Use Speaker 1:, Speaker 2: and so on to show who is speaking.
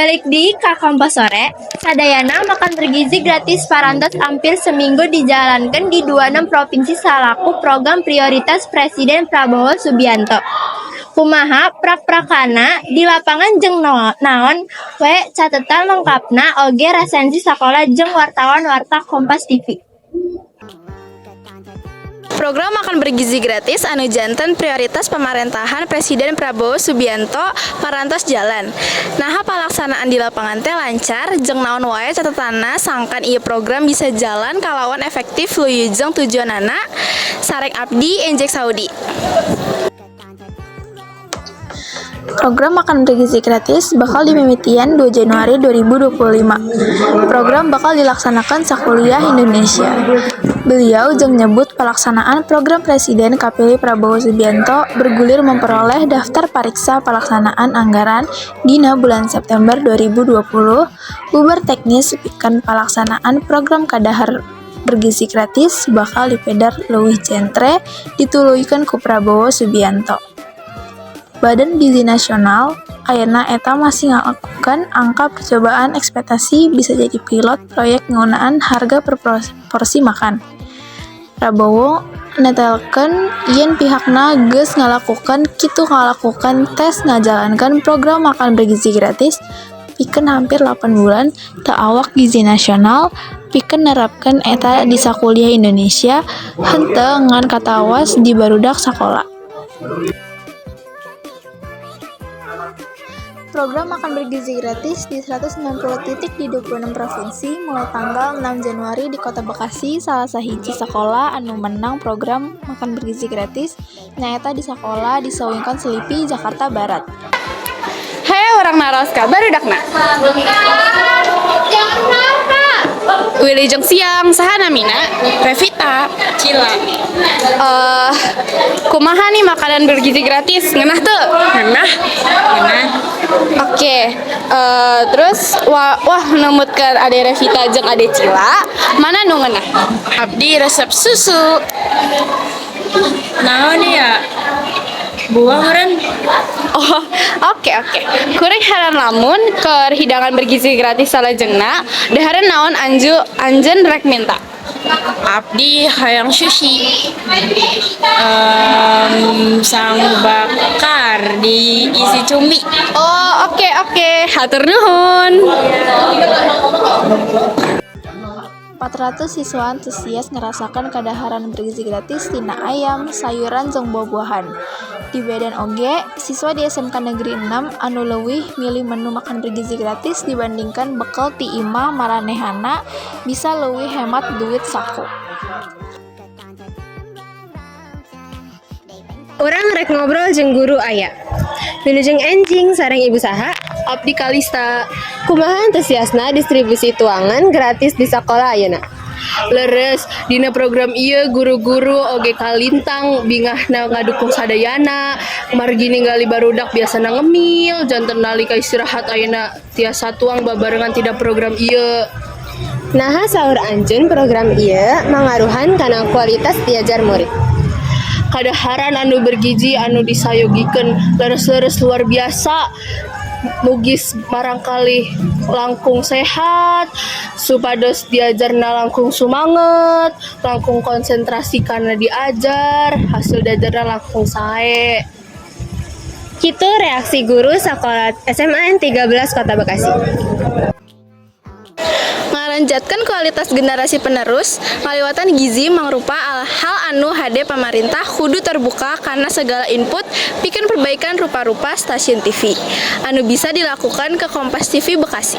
Speaker 1: Balik deui ka Kompas Sore, sadayana makan bergizi gratis parantos ampir saminggu dijalankeun di 26 provinsi salaku program prioritas Presiden Prabowo Subianto. Kumaha prak-prakana di lapangan jeung naon we catetan lengkapna oge resensi sakola jeung wartawan Warta Kompas TV.
Speaker 2: Program makan bergizi gratis anu janten prioritas pamarentahan Presiden Prabowo Subianto parantos jalan. Naha palaksanaan di lapangan teh lancar jeung naon wae catetanna sangkan ieu program bisa jalan kalawan efektif luyuh jeung tujuanana? Sareng abdi, Enjek Saudi.
Speaker 3: Program makan bergizi gratis bakal dimimitian 2 Januari 2025. Program bakal dilaksanakan sakuliah Indonesia. Beliau jeung nyebut pelaksanaan program Presiden kapilih Prabowo Subianto bergulir memperoleh daftar pariksa pelaksanaan anggaran dina bulan September 2020 bubar teknis pikeun palaksanaan program kadahar bergizi gratis bakal dipedar leuwih jentre dituluykeun ku Prabowo Subianto. Badan Gizi Nasional ayeuna eta masih ngalakukeun angka percobaan ekspektasi bisa jadi pilot proyek ngeunaan harga per porsi makan. Prabowo netelkeun yen pihakna geus ngalakukeun kitu ngalakukeun tes ngajalankeun program makan bergizi gratis pikeun hampir 8 bulan teu awak Gizi Nasional pikeun nerapkeun eta di sakuliah Indonesia henteu ngan katawas di barudak sakola. Program makan bergizi gratis di 190 titik di 26 provinsi mulai tanggal 6 Januari di Kota Bekasi. Salah sahiji sakola anu menang program makan bergizi gratis nyaeta di sakola di Sewingkon Slipi, Jakarta Barat.
Speaker 2: Hayo urang naros ka barudakna. Wilujeng siang, saha namina?
Speaker 4: Revita. Cila.
Speaker 2: Kumaha nih makanan bergizi gratis? Ngeunah teu?
Speaker 4: Ngeunah. Ngeunah.
Speaker 2: Oke, terus wah, wah numutkeun Ade Revita jeung Ade Cila, mana nu ngeunah?
Speaker 4: Abdi resep susu. Naon ya? Buah meureun.
Speaker 2: Oh, oke. Kuring heran lamun keur hidangan bergizi gratis salajengna, dahareun naon anju anjeun rek minta?
Speaker 4: Abdi hayang sushi. Sangu bakar diisi cumi.
Speaker 2: Oh, oke. Hatur nuhun.
Speaker 3: 400 siswa antusias ngarasakeun kadaharan bergizi gratis tina ayam, sayuran jeung buah-buahan. Di Medan oge, siswa di SMK Negeri 6 anu leuwih milih menu makan bergizi gratis dibandingkan bekel ti imah maranehana bisa leuwih hemat duit saku.
Speaker 5: Urang rek ngobrol jeung guru aya. Wilujeng enjing, sareng ibu saha?
Speaker 6: Abdi Kalista.
Speaker 5: Kumaha antusiasna distribusi tuangan gratis di sakola ayeuna?
Speaker 6: Leres, dina program ieu guru-guru oge kalintang bingahna ngadukung sadayana margi ningali barudak biasana ngemil janten nalika istirahat ayeuna tiasa tuang babarengan tina program ieu.
Speaker 5: Naha saur anjeun program ieu mangaruhan kana kualitas diajar murid?
Speaker 6: Kadaharan anu bergizi anu disayogikeun leres-leres luar biasa, mugis marangkalih langkung sehat supados diajarna langkung sumanget, langkung konsentrasi kana diajar, hasil diajarna langkung sae.
Speaker 5: Kitu reaksi guru sakola SMA N 13 Kota Bekasi.
Speaker 2: Ngaranjatkeun kualitas generasi penerus ngaliwatan gizi mangrupa hal anu hade pamarentah kudu terbuka kana segala input pikeun perbaikan rupa-rupa stasiun TV anu bisa dilakukan ke Kompas TV Bekasi.